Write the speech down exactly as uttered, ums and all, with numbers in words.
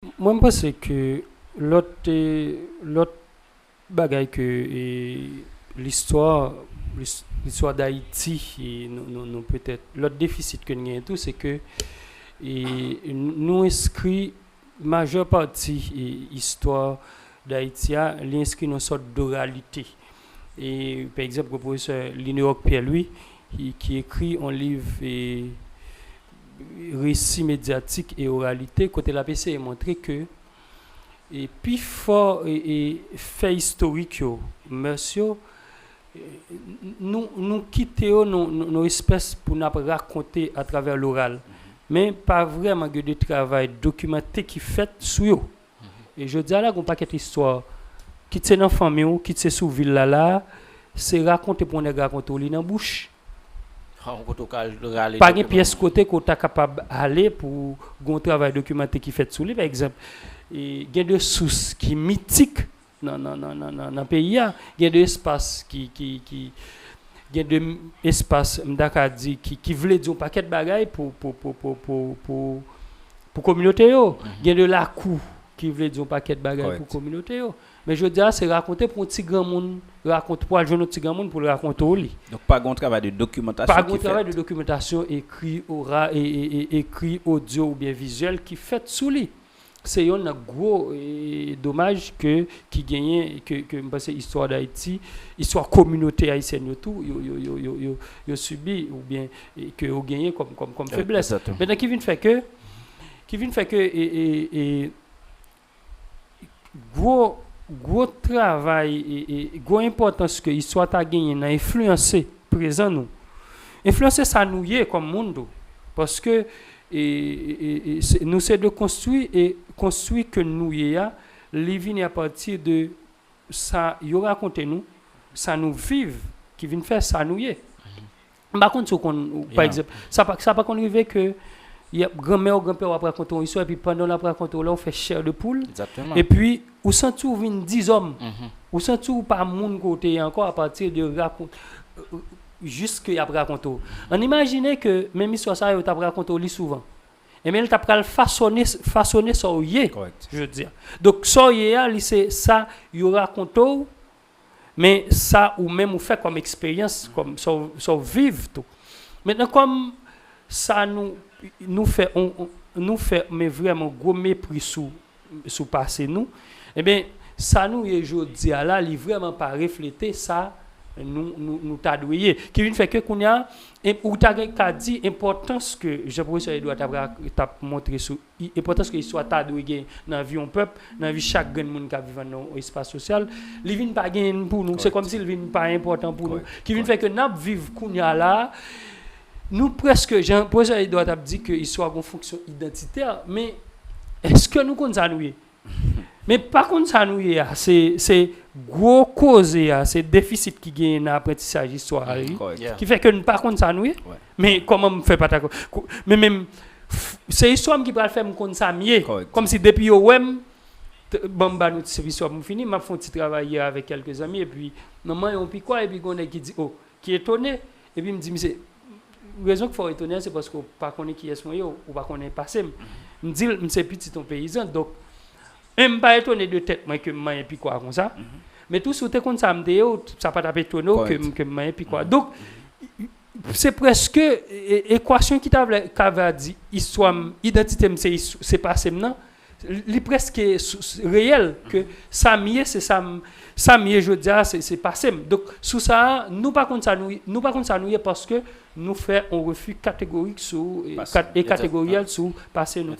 Mwen, m panse ke lòt, eh, lòt bagay ke, eh, listwa, lis-, listwa Dayiti, eh, nou, nou, nou petèt, lòt defisit ke n genyen tou, se ke, eh, n-, nou enskri majè pati, eh, istwa Dayiti a, li enskri nan sòt doralite. E, pa egzanp, gen pwofesè Lineroc Pierre-Louis, ki, ki ekri yon liv, eh, Resi medyatik e oralite, kote l ap eseye montre ke, e, pifò, e, e, fè istorik yo, mœurs yo, e, n-, nou, nou kite yo nan, nan, nan espès pou n ap rakonte atravè loral. Men pa vrèman gen de travay dokimante ki fèt sou yo. E jodi a la, gen yon pakèt istwa, kit se nan fanmi w, kit se sou vil la la, se rakonte pou yon nèg rakonte w li nan bouch. Pa gen pyès kote ke w ta kapab ale pou gen yon travay dokimante ki fèt sou li, pa egzanp. E gen de sous ki mitik nan, nan, nan, nan, nan, nan peyi a, gen de espas ki, ki, ki, gen de m-, espas, m ta ka di, ki, ki vle di yon pakèt bagay pou, pou, pou, pou, pou, pou, pou kominote yo. Gen de lakou ki vle di yon pakèt bagay pou kominote yo. Men jodi a, se rakonte pou yon ti granmoun, rakonte, pou al jwenn yon ti granmoun pou l rakonte w li. Donk, pa gen yon travay de dokimantasyon ki fèt. Pa gen yon travay de dokimantasyon ekri, ora-, e, e, e, ekri, odyo oubyen vizyèl ki fèt sou li. Se yonn nan gwo, e, domaj ke, ki genyen, ke, ke m panse istwa Dayiti, istwa kominote ayisyèn yo tou, yo, yo, yo, yo, yo, yo sibi, oubyen, e, ke yo genyen kòm, kòm, kòm feblès. Mentnan, ki vin fè ke, ki vin fè ke, e, e, e, gwo, gwo travay, e, e, gwo enpòtans ke istwa ta genyen nan enfliyanse prezan nou. Enfliyanse sa nou ye kòm moun tou. Paske, e, e, e, e, se, nou se de konstwi, e konstwi ke nou ye a, li vini apati de sa yo rakonte nou, sa nou viv, ki vin fè sa nou ye. M pa konn si w konn, ou, pa egzanp, sa pa, sa pa konn rive ke y ap, granmè w, granpè w ap rakonte w yon istwa, epi pandan l ap rakonte w la, w fè chè de poul, epi ou santi w vin dizòm. Ou santi w pa moun ke w te ye ankò apati de rakon-, jis ke y ap rakonte w. Ann imajine ke menm istwa sa yo t ap rakonte w li souvan. Ebyen, l t ap pral fasone, fasone sa w ye jodi a. Donk, sa w ye a, li se sa yo rakonte w, men sa ou menm ou fè kòm eksperyans, kòm sa w, sa w viv tou. Mentnan, kòm sa nou, nou fè, on, on, nou fè, men vrèman gwo mepri sou, sou pase nou, ebyen, sa nou ye jodi a la, li vrèman pa reflete sa nou, nou, nou ta dwe ye. Ki vin fè ke kounye a, e, ou ta gen ka di enpòtans ke Jan Pwofesè Edward t ap ra-, t ap montre sou i-, enpòtans ke istwa ta dwe gen nan vi yon pèp, nan vi chak grenn moun k ap viv nan yon espas sosyal, li vin pa genyen pou nou. Se kòmsi li vin pa enpòtan pou nou. Ki vin fè ke n ap viv kounye a la, nou prèske, jan Pwofesè Edward t ap di ke istwa gen yon fonksyon idantitè, men èske nou konn sa nou ye? Men pa konn sa nou ye a, se, se gwo koze a, se defisit ki genyen nan aprantisaj istwa a, wi. Ki fè ke n pa konn sa nou ye. Men kòman m fè pa ta konn? Men menm, f-, se istwa m ki pral fè m konn sa m ye. Kòmsi depi yo wè m, t-, ban m ba nou ti istwa pou m fini, m ap fè yon ti travay yè avèk kèlke zanmi, epi nan manyen yon pikwa, epi gen yon nèg ki di, "O, ki etone." Epi m di, "Misye, rezon k fè w etone a, se paske w pa konnen kiyès mwen ye, ou pa konnen pase m." M di l, "M se pitit yon peyizan, donk, e m pa etone de tèt mwen ke m manyen pikwa konsa. Men tou, si w te konn sa m te ye, w t-, sa pa t ap etone w ke m, ke m manyen pikwa." Donk, se prèske, e, ekwasyon ki ta vle, ka vle di, istwa m, idantite m, se is-, se pase m nan, li, li prèske sou, sou, reyèl ke sa m ye, se sa m, sa m ye jodi a, se, se pase m. Donk, sou sa a, nou pa konn sa nou, nou pa konn sa nou ye paske nou fè yon refi kategorik sou, e, kat-, e kategoryèl sou pase nou.